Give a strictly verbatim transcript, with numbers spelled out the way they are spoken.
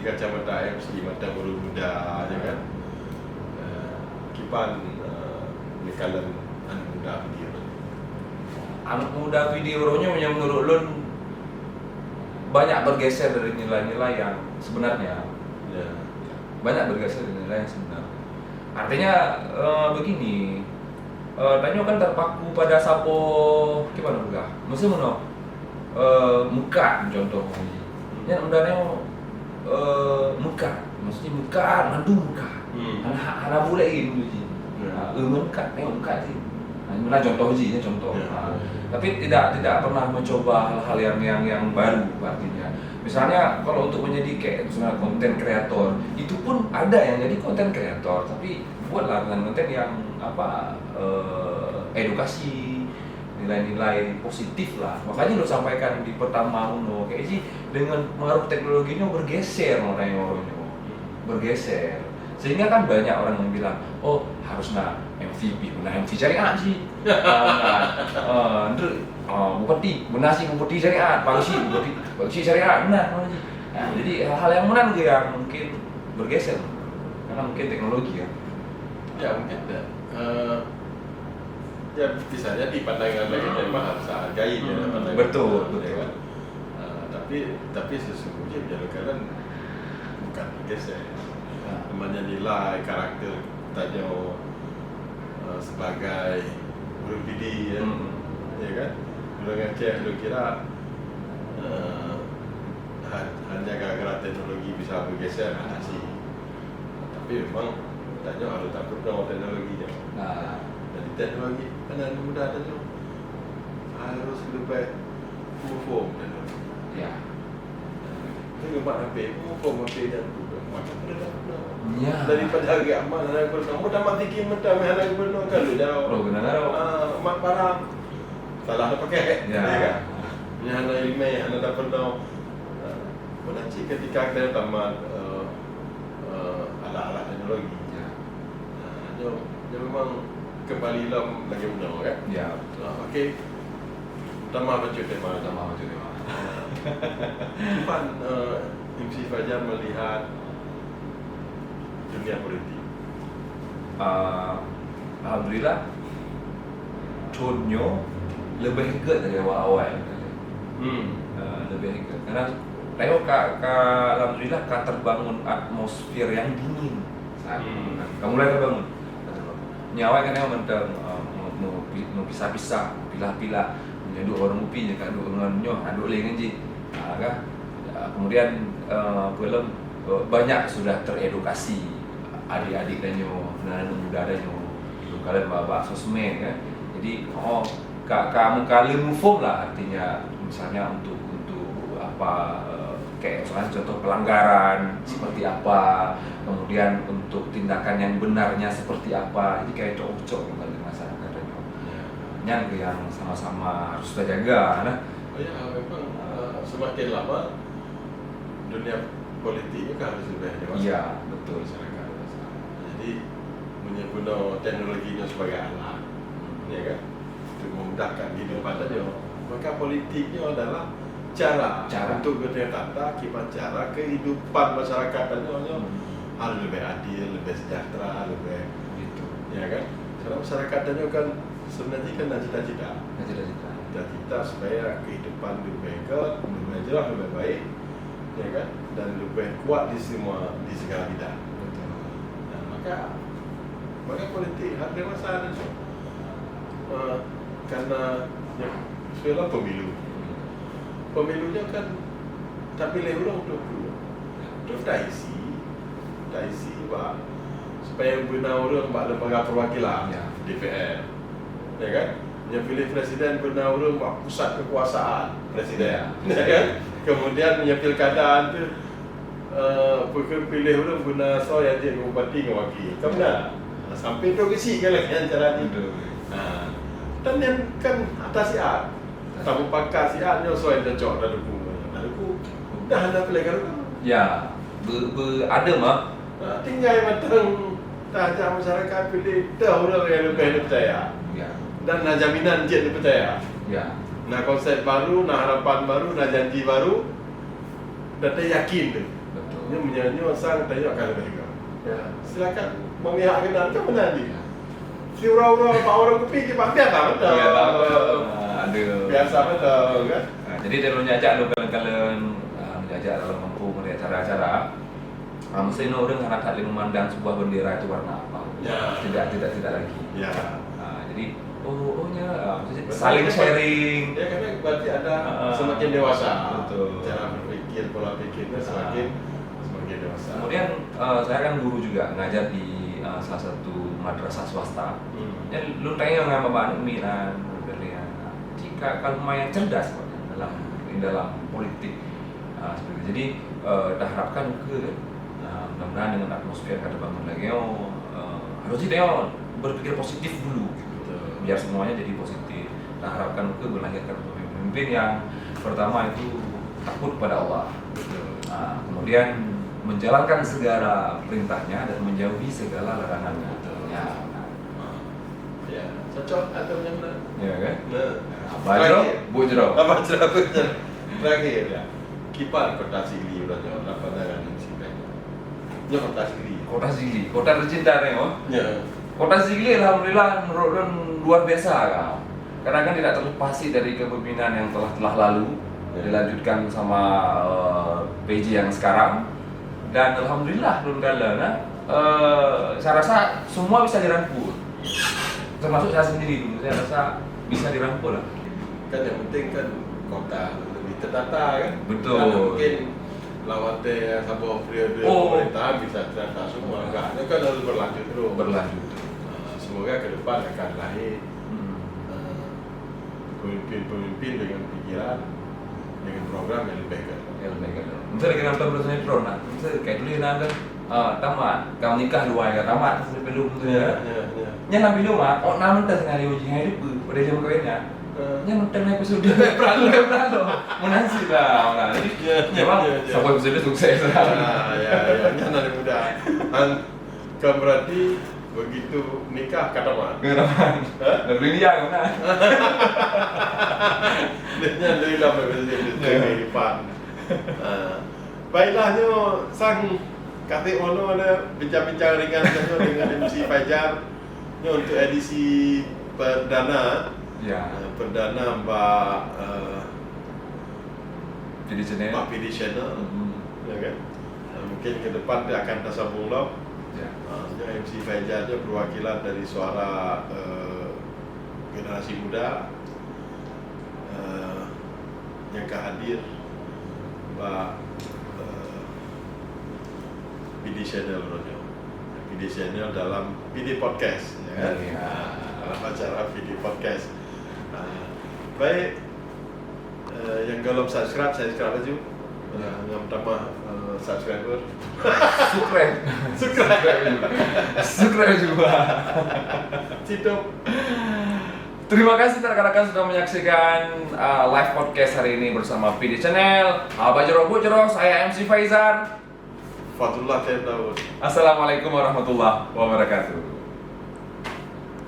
Kacamata M C, mata ureueng muda, ya kan? Eh, kiban, eh, neukalon aneuk muda Pidie uroe nyoe? Aneuk muda Pidie uroe nyoe, meunyoe meunurot lôn, banyak bergeser dari nilai-nilai yang sebenarnya. Ya. Banyak bergeser dari nilai yang sebenarnya. Artinya, eh, begini, eh, tanyoe kan terpaku pada saboh, kiban peugah? Meusti meunoe, eh, meukat, contoh. Nyan muda nyoe, eh, meukat. Maksudnya meukat, mandum meukat. Hmm. Hana, hana boleh lagi dulu jih. Ya. Ha, eh, meukat, tengok meukat jih. Ha, ini contoh jih, ini contoh. Ya. Ha. Tapi tidak, tidak pernah mencoba hal-hal yang, yang, yang baru, artinya. Misalnya, kalau untuk menjadi kayak misalnya konten kreator, itu pun ada yang jadi konten kreator, tapi buatlah konten-konten yang, apa, eh, edukasi, nilai-nilai positif lah. Makanya lôn sampaikan di pertama unoe, kayak jih dengan pengaruh teknologi nyoe bergeser, orang nyoe, bergeser. Sehingga kan banyak orang yang bilang, "Oh, harus na M V P, na M V syariat sih." Ah, ah, bupati, na sih bupati syariat, polisi, bupati, polisi syariat, nah, nah, jadi hal-hal yang meunan ke yang mungkin bergeser, karena mungkin teknologi ya. Ya, mungkin ada. Eh, ya, bisa jadi pandangan lain memang harus hargai ya, hmm, pandangan betul, kita, betul. Ya kan? Eh, tapi, tapi sesungguhnya penjaga bukan bergeser. Ya. Namanya nilai, karakter tanyoe, eh, sebagai ureueng Pidie, ya. Hmm. Ya kan? Ureueng Aceh, lôn kira, eh, ha-, hanya gara-gara teknologi bisa bergeser, hana sih. Tapi memang tanyoe harus tapeurunoe teknologi nyoe. Nah. Jadi teknologi, aneuk muda tanyoe harus leubeh muphom teknologi. Ya. Tapi memang H P, muphom H P dan bukan macam mana dah peurunoe. Ya. Daripada hari aman, hana peurunoe. Mudah mati kin meutam, hana peurunoe, kalau jauh. Bro, kena ngarok. Ah, mat parang. Salah pakai. Ya. Ya kan? Nya hana ileumèe, hana tapeurunoe. Ah, meunan cit ketika kita tamat, eh, eh, alat-alat teknologi. Ya. Ah, nyoe, nyoe memang kembali lom lagèe bunoe, kan? Ya, betul. Ah, okey. Utama bacut tema. Utama bacut tema. Kiban, eh, M C Fajar melihat dunia politik? Ah, alhamdulillah, thôn nyoe leubeh gèt dari awai-awai. Hmm. Ah, leubeh gèt. Karena tanyoe ka, ka, alhamdulillah, ka terbangun atmosfer yang dingin. Saat, hmm, ka mulai terbangun. Nyan awai kan mantong, ah, meu-, meu-, meupisah-pisah, meupilah-pilah. Nyoe duek warong kupi, nyoe ka duek ngon nyoe, ka duek lé ngon jih. Ah, kan? Ah, kemudian, eh, peue lom, eh, banyak sudah teredukasi adik-adik tanyoe, aneuk muda tanyoe, itu kalian ba-, bak sosmed, kan. Jadi, oh, ka, ka meukalon muphom lah, artinya misalnya untuk, untuk apa, eh, kayak misalnya contoh pelanggaran seperti apa, kemudian untuk tindakan yang benarnya seperti apa, jadi kayak cocok-cocok gitu dengan masyarakat tanyoe. Ya. Nyan yang sama-sama harus kita jaga, nah. Oh ya, memang, eh, semakin lama dunia politik ni kan harus lebih dewasa. Ya, betul. Masyarakat dewasa. Jadi, meunyoe guna teknologi nyoe sebagai alat, ya kan, untuk memudahkan kehidupan tanyoe, maka politik nyoe adalah cara, cara untuk geutanyoe tata kiban cara kehidupan masyarakat tanyoe nyoe, hmm, harus lebih adil, lebih sejahtera, lebih, gitu, ya kan? Karena masyarakat tanyoe kan sebenarnya kan ada cita-cita. Ada cita-cita. Cita-cita supaya kehidupan lebih baik, lebih jelas, lebih baik, ya kan? Dan lebih kuat di semua, di segala bidang. Betul. Nah, maka, maka politik harus dewasa tu. Eh, karena, ya, sebenarnya pemilu. Pemilu nyoe kan tapilih ureueng dua puluh. Tu taisi, taisi bak supaya beuna ureueng bak lembaga perwakilan, ya, D P R. Ya kan? Nyoe pilih presiden beuna ureueng bak pusat kekuasaan presiden. Ya. Ya kan? Kemudian nyoe pilkada tu, eh, peukeuh pilih ureueng beuna soe nyang jeuet bupati ngon wakil. Kan beuna? Sampai tu geuchik kan lagèe nyan cara jih. Betul. Ha. Dan nyan kan atas siat. Tamupakat siat nyoe soe nyang cocok tadukung. Tadukung. Dah hana pilih kan? Ya, be-, be-, ada mah. Ha, tinggai mantong tajak masyarakat pilih teuh ureueng nyang leubeh dipercaya. Ya. Dan na jaminan jeuet dipercaya. Ya. Na konsep baru, na harapan baru, na janji baru. Dan yakin tu. Betul. Nyoe meunyoe sang tayue akan leubeh gét. Ya, silakan memihak keunan, kan beuna jih. Si uroe-uroe bak warong kupi kiban biasa beutôi. Biasa beutôi. Aduh. Biasa beutôi, kan? Nah, jadi dari lôn jak lôn kalon-kalon, ah, lôn jak dalam kampung ada acara-acara. Ah, mesti ureuëng hana that lé memandang sebuah bendera itu warna apa. Ya. Tidak, tidak, tidak lagi. Ya. Ah, jadi, oh, oh ya, ah, maksudnya saling sharing. Ya, karena berarti ada semakin dewasa. Betul. Cara berpikir, pola pikirnya semakin, semakin dewasa. Kemudian, eh, saya kan guru juga, ngajar di, eh, salah satu madrasah swasta. Hmm. Ya, lôn tanya dengan Bapak Anup Min, ah, jika kalau lumayan cerdas dalam, dalam politik, ah, seperti itu. Jadi, eh, kita harapkan ke, ah, mudah-mudahan dengan atmosfer yang kita bangun lagi, oh, eh, harus kita berpikir positif dulu, gitu. Betul. Biar semuanya jadi positif. Kita harapkan ke melahirkan pemimpin yang pertama itu takut pada Allah. Betul. Ah, kemudian menjalankan segala perintahnya dan menjauhi segala larangannya. Betul. Ya. Ya, cocok atau macam mana? Ya, kan? Nah. Apa Terakhir. Jeruk? Bu Jeruk. Apa jeruk? Terakhir, ya. Kiban Kota Sigli udah jauh, apa pandangan M C Pai? Ya, Kota Sigli. Kota Sigli, kota tercinta ni, oh. Ya. Kota Sigli, alhamdulillah, menurut lôn luar biasa, kan. Karena kan tidak terlepas sih dari kepemimpinan yang telah, telah lalu, ya, dilanjutkan sama, eh, P J yang sekarang. Dan alhamdulillah, lôn kala, nah, eh, saya rasa semua bisa dirangkul. Termasuk saya sendiri dulu, saya rasa bisa dirangkul lah. Kan yang penting kan kota lebih tertata kan. Betul. Kan mungkin lawat teh saboh periode pemerintahan bisa tertata semua. Betul. Agaknya kan harus berlanjut terus. Berlanjut. Ah, semoga ke depan akan lahir, ah, pemimpin-pemimpin dengan pikiran, dengan program yang lebih baik. Yang lebih baik. Misalnya kita nonton sinetron, nah, misalnya kayak dulu yang ada, ah, tamat, kau nikah dua ya tamat, sampai belum tu ya. Ya, ya, ya. Nyan lam film ah, oh, nama teu skenario jih hai lupa, pada jam kawin ya. Eh. Nyan nonton episode. Beralo. Menasib lah, orang. Jadi, ya, ya, memang ya, ya. Sampai episode sukses lah. Ah, ya, ya. Nyan ada muda. Kan berarti begitu nikah kata mak. Kata mak. Hah? Dah beli dia kan? Dia nyan dari dalam episode, ya, kehidupan. Ah. Baiklah nyoe sang katik mono ada bincang-bincang ringan saja dengan M C Faizar. Nyoe untuk edisi perdana. Ya. Eh, perdana bak, eh, P D Channel. Bak P D Channel. Hmm. Ya kan? Eh, mungkin ke depan dia akan tersambung lom. Ya. Eh, nyoe M C Faizar nyoe perwakilan dari suara, eh, generasi muda. Eh, nyang ka hadir bak, eh, P D Channel uroe nyoe. P D Channel dalam P D Podcast, ya kan? Ya. Ah, dalam acara P D Podcast. Ah, baik, eh, nyang golom subscribe, subscribe laju. Ya. Eh, nyang tambah, eh, subscriber. Subscribe. Subscribe. Subscribe juga. Situ. Terima kasih rekan-rekan sudah menyaksikan, uh, live podcast hari ini bersama P D Channel. Haba jaroe buet jaroe, saya M C Faizar. Fadlullah Khair Daud. Assalamualaikum warahmatullahi wabarakatuh.